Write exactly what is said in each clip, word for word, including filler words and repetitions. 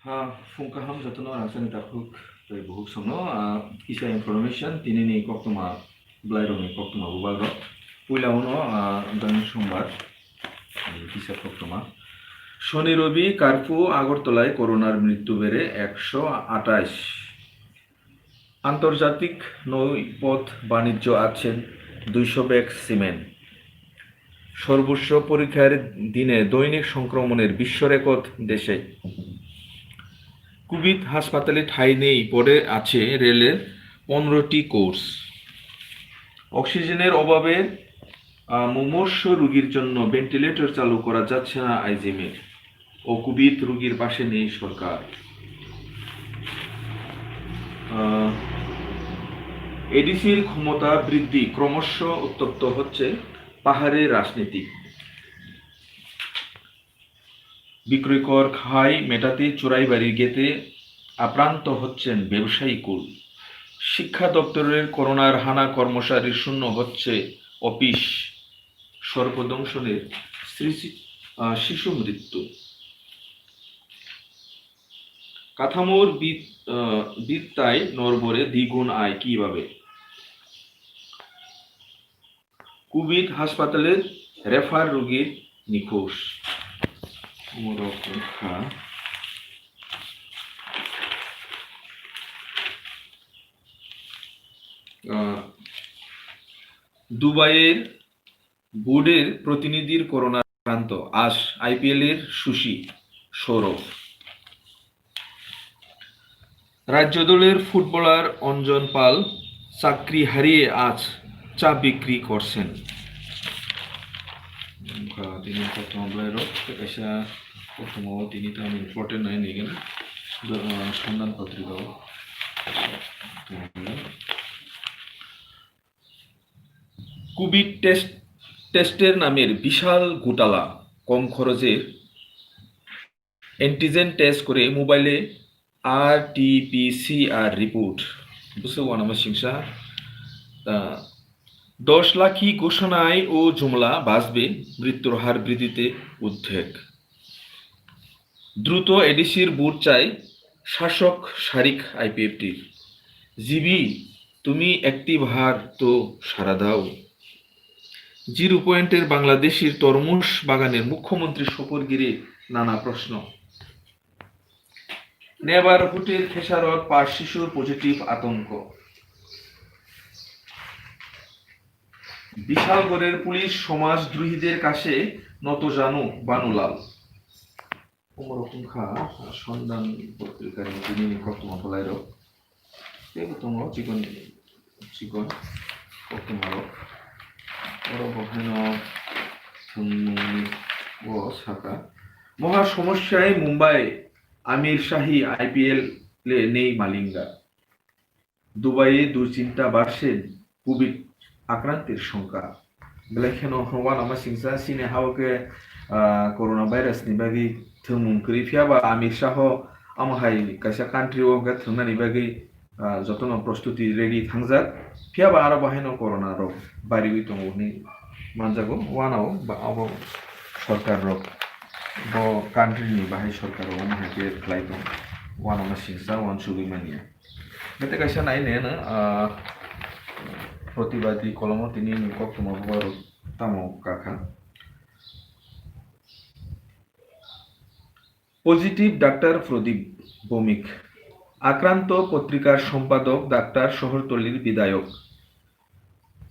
Ha, phung kaham jotono rangchakni takhuk tei bukhuk songno, ah, kisa information tinini koktwma bwlairokni koktwma bubagrok. Puila uno, ah, dani sombar, hmm, kisa koktwma. Shoni Robi curfew, Agartalai coronar mrityu bere ekso atais. আন্তর্জাতিক নৌপথ বাণিজ্য আছেন দুইশো bag cement. সর্বোচ্চ পরীক্ষার দিনে দৈনিক সংক্রমণের বিশ্ব রেকর্ড দেশে। কোভিড হাসপাতালে ঠাঁই নেই, পড়ে আছে রেলের পনেরোটি কোচ। অক্সিজেনের অভাবে, আহ, মুমূর্ষু রোগীর জন্য ভেন্টিলেটর চালু করা যাচ্ছে না আইজিএমে। ও কোভিড রোগীর পাশে নেই সরকার। আহ, এডিসির ক্ষমতা বৃদ্ধি, ক্রমশ উত্তপ্ত হচ্ছে পাহাড়ের রাজনীতি। বিক্রয়কর খাই মেটাতে চোরাইবাড়ির গেটে আক্রান্ত হচ্ছেন ব্যবসায়ী কুল। শিক্ষা দপ্তরের করোনার হানা কর্মচারীর শূন্য হচ্ছে অফিস। সর্পদংশনের সৃষ্টি, আহ, শিশু মৃত্যু। কাঠামোর বিদ-, আহ, বিদ্যায় নড়বড়ে দ্বিগুণ আয় কিভাবে? কোভিড হাসপাতালে রেফার রোগীর নিখোঁজ। Omorok wngkha, আহ, দুবাইয়ের বোর্ডের প্রতিনিধির করোনা আক্রান্ত, আজ আইপিএল এর সুশি সৌরভ। রাজ্য দলের ফুটবলার অঞ্জন পাল চাকরি হারিয়ে আজ চা বিক্রি করছেন। Wngkha tini koktwma bwlairok, tei kaisa koktwmao tini tamo important nai nigena, do-, ah, Sondan patrikao. Covid test, টেস্টের নামের বিশাল ঘোটালা, কম খরচে অ্যান্টিজেন টেস্ট করে মোবাইলে আরটিপিসিআর রিপোর্ট। বুঝতে পারলাম, সিংসা, আহ, দশ লাখি ঘোষণায় ও জুমলা বাঁচবে, মৃত্যুর হার বৃদ্ধিতে উদ্বেগ। দ্রুত এডিসির ভোট চাই শাসক শারিক আইপিএফটির। জিবি, তুমি একটি বার তো সাড়া দাও। জিরো পয়েন্টের বাংলাদেশির তরমুজ বাগানের মুখ্যমন্ত্রী সফর ঘিরে নানা প্রশ্ন। নেবার ভোটের খেসারত পাঁচ শিশুর পজিটিভ আতঙ্ক। বিশালগড়ের পুলিশ সমাজদ্রোহীদের কাছে নত জানু বানুলাল। Omorok wngkha, ah, Sondan potrikani tinini koktwma bwlairok. Teibo tongo chikon chikon koktwmarok. Oro bo haino thwngmungni o saka. মহা সমস্যায় মুম্বাই, আমির শাহী আইপিএল এ নেই মালিঙ্গা। দুবাইয়ে দুশ্চিন্তা বাড়ছে কোভিড আক্রান্তের সংখ্যা। Belai kheno uanama singsa chini hao khe, ah, corona virus ni bagwi thwngmung kwrwi, phiya ba Amir Shah o amo hai kaisa country o hwnkhe thwngnani bagwi, ah, jotono prostuti ready thangjak. Phiya ba aro bo haino corona rok bariwi tongo hwnwi manjago. Uanao ba abo sorkar rok bo country ni bahai sorkar rok omo hai khe khlai tong. Uanama singsa uansugwi manya. Bete kaisa nai ne no, ah, protibadi kolomo tini ni koktwma bubagrok tamo kakha. Positive doctor Pradip Bhowmik, আক্রান্ত পত্রিকার সম্পাদক ডাক্তার শহরতলির বিধায়ক।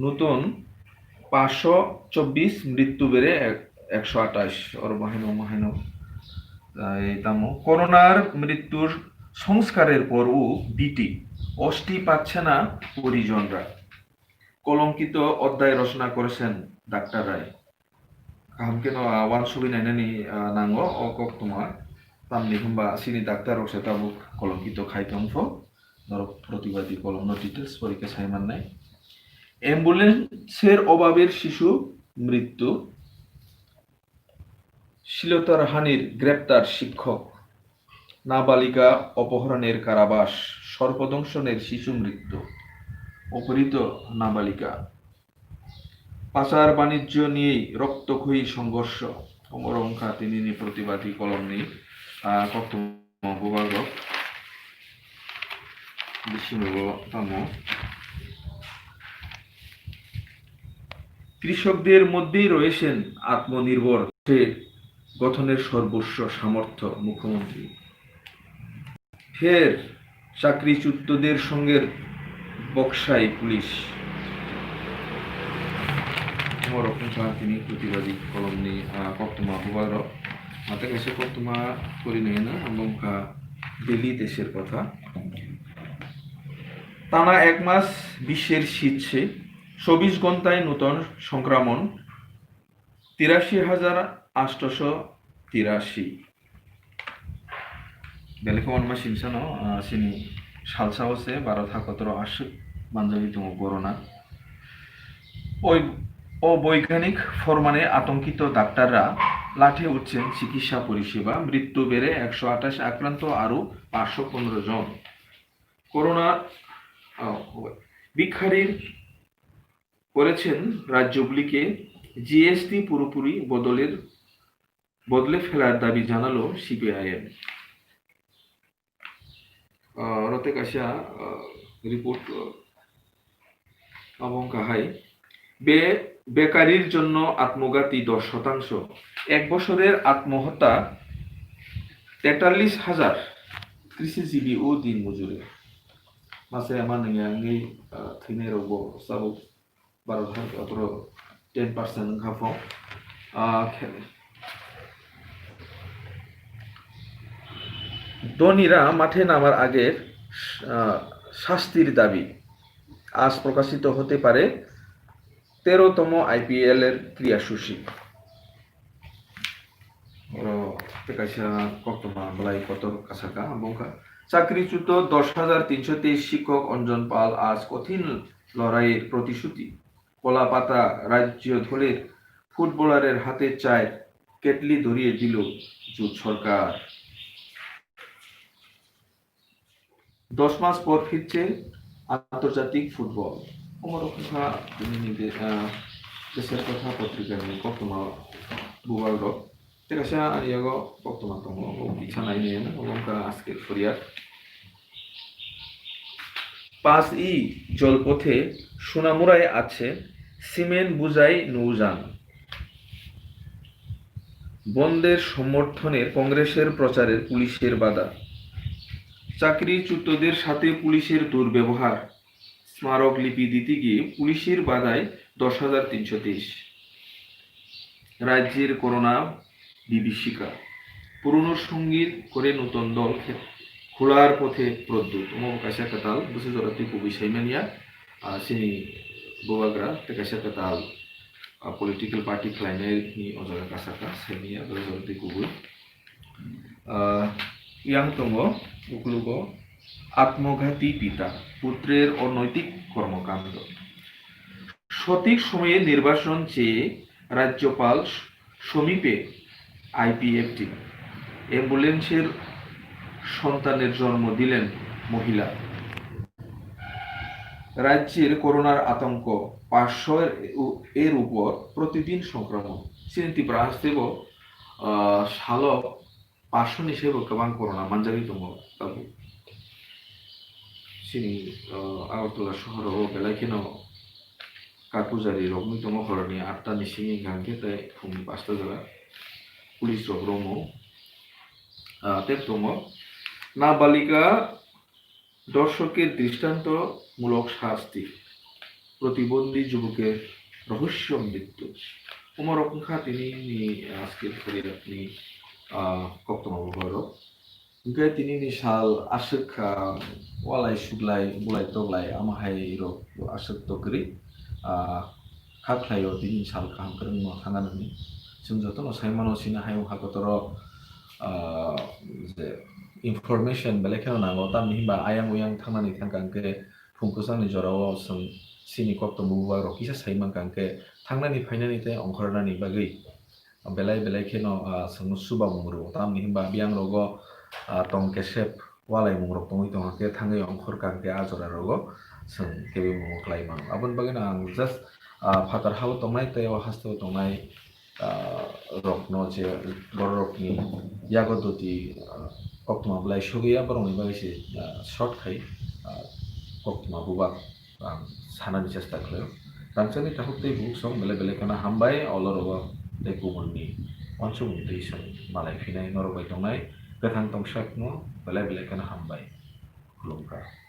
নতুন পাঁচশো চব্বিশ, মৃত্যু বেড়ে এক-, একশো আঠাশ। Oro bo haino, omo haino, ah, ei tamo করোনার মৃত্যুর সংস্কারের পরও বিটি, অস্থি পাচ্ছে না পরিজনরা। কলঙ্কিত অধ্যায় রচনা করেছেন ডাক্তার রায়। Kaham khe no, ah, uansugwi nainani, ah, nango o koktwma. Tamni hwnba chini doctor rok se tabuk kolongkito khai tong pho. Norok protibadi kolomno details porikhe sai mannai. অ্যাম্বুলেন্সের অভাবে শিশু মৃত্যু। শ্লীলতাহানির গ্রেপ্তার শিক্ষক। নাবালিকা অপহরণের কারাবাস। সর্পদংশনের শিশু মৃত্যু। অপহৃত নাবালিকা। পাচার বাণিজ্য নিয়েই রক্তক্ষয়ী সংঘর্ষ। Omorok wngkha tinini প্রতিবাদী কলমনি, ah, koktwma bubagrok. Bisingo tamo. কৃষকদের মধ্যেই রয়েছেন আত্মনির্ভর, সে গঠনের সর্বস্ব সামর্থ্য মুখ্যমন্ত্রী। ফের চাকরিচ্যুতদের সঙ্গে বক্সায় পুলিশ। Omorok wngkha tini প্রতিবাদী কলমনি, ah, koktwma bubagrok. Tei kaisa koktwma pori nai na, abo wngkha Delhi দেশের কথা। টানা এক মাস বিশ্বের শীর্ষে, চব্বিশ ঘন্টায় নতুন সংক্রমণ তিরাশি হাজার আটশোশো তিরাশি। Belai kheno ma sinsano, ah, chini salsa o se baro tha kotoro aswk manjagwi tongo corona. Oi, o বৈজ্ঞানিক ফরমানে আতঙ্কিত ডাক্তাররা লাঠে উঠছেন চিকিৎসা পরিষেবা, মৃত্যু বেড়ে একশো আঠাশ আক্রান্ত আরও পাঁচশো পনেরো জন। করোনা, আহ, ভিখারির করেছেন রাজ্যগুলিকে জিএসটি পুরোপুরি বদলের, বদলে ফেলার দাবি জানালো সিপিআইএম। আহ, oro tei kaisa, ah, report, ah, abo wngkha hai, be বেকারির জন্য আত্মঘাতী দশ শতাংশ, এক বছরের আত্মহত্যা তেতাল্লিশ হাজার কৃষিজীবী ও দিনমজুরে। Masa ama nangya wngwi, ah, thwinairokbo tabuk baro thar otro ten percent wngkha pho. Ah, khe-, ধনীরা মাঠে নামার আগে, আহ, শাস্তির দাবি। আজ প্রকাশিত হতে পারে তেরোতম আইপিএল এর ক্রীড়াসূচি। Oro tei kaisa koktwma belai kotor kasaka, abo wngkha, চাকরিচ্যুত দশ হাজার তিনশো তেইশ শিক্ষক অঞ্জন পাল আজ কঠিন লড়াইয়ের প্রতিশ্রুতি। কলাপাতা রাজ্য দলের ফুটবলারের হাতে চায়ের কেটলি ধরিয়ে দিল জোট সরকার। দশ মাস পর ফিরছে আন্তর্জাতিক football. Omorok wngkha nini de-, ah, Deser Kotha potrikani koktwma bubagrok. Tei kaisa ani yago koktwma tongo, bo kisa nai nai, obo wngkha Ajker Phoriak. পাঁচ ই জলপথে সোনামুড়ায় আছে সিমেন্ট বোঝাই নৌযান। বন্ধের সমর্থনে কংগ্রেসের প্রচারের পুলিশের বাধা। চাকরিচ্যুতদের সাথে পুলিশের দুর্ব্যবহার। স্মারক লিপি দিতে গিয়ে পুলিশের বাধায় দশ হাজার তিনশো তেইশ। রাজ্যের করোনা বিভীষিকা। পুরনো সঙ্গীর করে নতুন দল খে-, খোলার পথে Pradyut. Omo bo kaisa kwtal, bwswk jora twi kubui saimanya, ah, chini bubagra tei kaisa kwtal, ah, political party khlainai ni o jaga kasaka saimanya, bwswk jora twi kubui. Ah, yang tongo, uklugo, আত্মঘাতী পিতা, পুত্রের অনৈতিক কর্মকাণ্ড। সঠিক সময়ে নির্বাচন চেয়ে রাজ্যপাল স-, সমীপে আইপিএফটি, অ্যাম্বুলেন্সের সন্তানের জন্ম দিলেন মহিলা। রাজ্যের করোনার আতঙ্ক, পাঁচশো এর উ-, এর উপর প্রতিদিন সংক্রমণ। Chini Tripura haste bo, ah, salo paanch sho ni sebo kwbang corona manjagwi tongo tabuk. Chini, ah, Agartala sohoro belai kheno kar pujari rok wngwi tongo, horni atta ni simi hwnkha hwnkhe tei phungni pasta jora police rok romwi, ah, tei tongo. Nabalika ধর্ষকের দৃষ্টান্তমূলক শাস্তি, প্রতিবন্ধী যুবকের রহস্য মৃত্যু। Omorok wngkha tini ni, ah, Ajker Phoriak ni, ah, koktwma bubagrok. Hwnkhe tini ni sal aswk, ah, walai suglai bulai toklai ama hai rok aswk tokrwi, ah, kha khlaio tini sal kaham kwrwngno thangna nini. Chwng jotono sai mano chini hayung hakotoro, ah, je information belai kheno nango, tamni hinba ayang uyang thangnani thangkha hwnkhe phung kwchangni jorao chwng chini koktwma bubagrok kisa sai mankha hwnkhe thangnani phainani tei ongkhornani bagwi belai belai kheno, ah, chwngno chubamung rwo, tamni hinba biyang rogo, ah, tong kesep walai mung rok tongwi tongkha khe thangwi ongkhor kha khe ah jora rogo chwng kebengmung khlai mano. Aboni bagwino ang just ah, phatar hao tongnai tei o hasteo tongnai, ah, rokno je bororokni yago doti, ah, koktwma belai sugwi ya, borokni bagwi se, ah, short khai, ah, koktwma bubak ang sanani chesta khlaio. Rangchakni takhuk tei bukhuk song belai belai kheno hambai, olorogo tei kubunni uansukmung twi song malai phinai norok bai tongnai kwthang tongsakhno belai belai kheno hambai. Khulumkha.